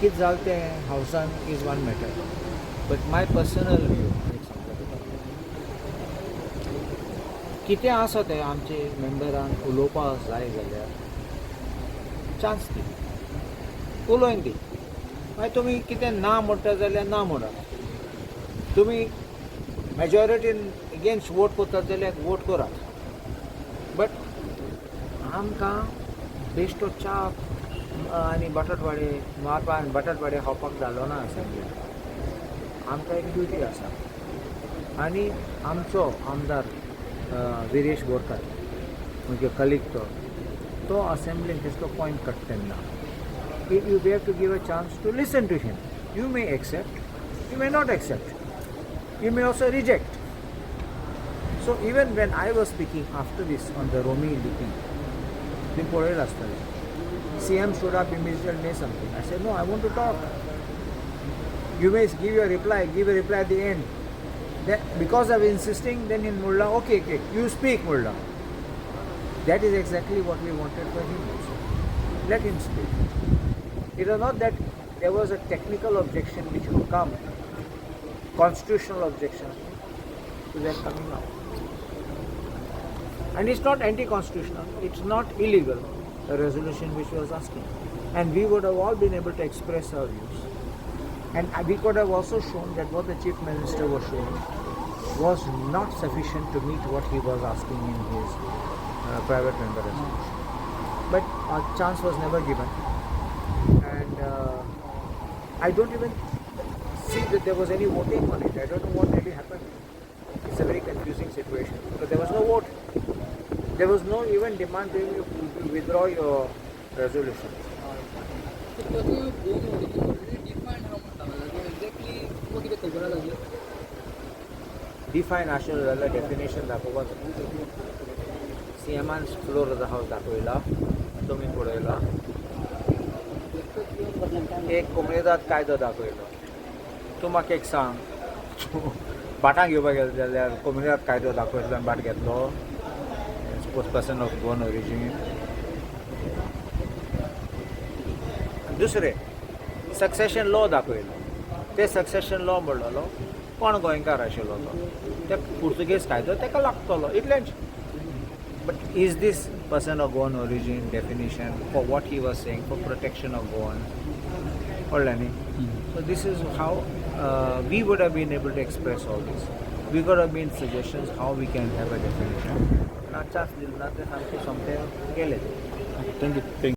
कितें जालें तें हावसान is one matter, but my personal view एक सांगता तुका, कितें आसा तें आमचे मेंबरान उलोवपाक जाय जाल्यार चान्स दी, उलोवन दी. मागीर तुमी कितें ना म्हणटा जाल्यार ना म्हणात. तुमी मेजॉरिटीन अगेन्स्ट वोट करतात जाल्यार वोट करात, बट आमकां बेश्टो च्या आनी बटाटवाडे मारपा आनी बटाटवाडे खावपाक जालो ना असेंब्लीन. आमकां एक ड्युटी आसा आनी आमचो आमदार विरेश बोरकार, म्हणजे कलीग, तो तो असेंब्लीन तसलो पॉयंट काडटा तेन्ना you have to give a chance to listen to him. You may accept, you may not accept, you may also reject. So even when I was speaking after this on the Romi Lipi, तुमी पळयलां आसतलें, CM stood up immediately and made something. I said, "No, I want to talk. You may give your reply, give a reply at the end." Then, because of insisting, then in म्हणला, Okay, you speak," म्हणला. That is exactly what we wanted for him also. Let him speak. It was not that there was a technical objection which could come, constitutional objection to that coming out. And it's not anti-constitutional, it's not illegal, the resolution which was asking. And we would have all been able to express our views. And we could have also shown that what the Chief Minister was showing was not sufficient to meet what he was asking in his private member resolution. But a chance was never given. And I don't even see that there was any voting on it. I don't know what really happened. It's a very confusing situation because there was no vote. There was no even demand to you to withdraw your resolution. तसो Goan origin already define आहा म्हणटा, exactly तुका कितें खबर आसा ताजी? Define आशिल्लो जाल्यार डेफिनेशन दाखोवपाक जाय. सीएमान फ्लोर ऑफ the house दाखयला, तुमी पळयला. एक कोमुनिदाद कायदो दाखयलो. तूं म्हाका एक सांग, तूं भाटां घेवपाक गेलो जाल्यार कोमुनिदाद कायदो दाखयतलो आनी भाट घेतलो? Suppose person of Goan origin. दुसरें सक्सेशन लॉ दाखयलो. ते सक्सेशन लॉ म्हणलेलो, कोण गोंयकार आशिल्लो तो ते पुर्तुगेज कायदो ताका लागतलो, इतलेंच. But is this person of Goan origin definition for what he was saying, for protection of Goan? कळ्ळें न्ही? So this is how we would have been able to express all this. We could have been suggestions how we can have a definition. ना chance दिलो ना, ते सामकें सोमतें गेले. Thank you, thank.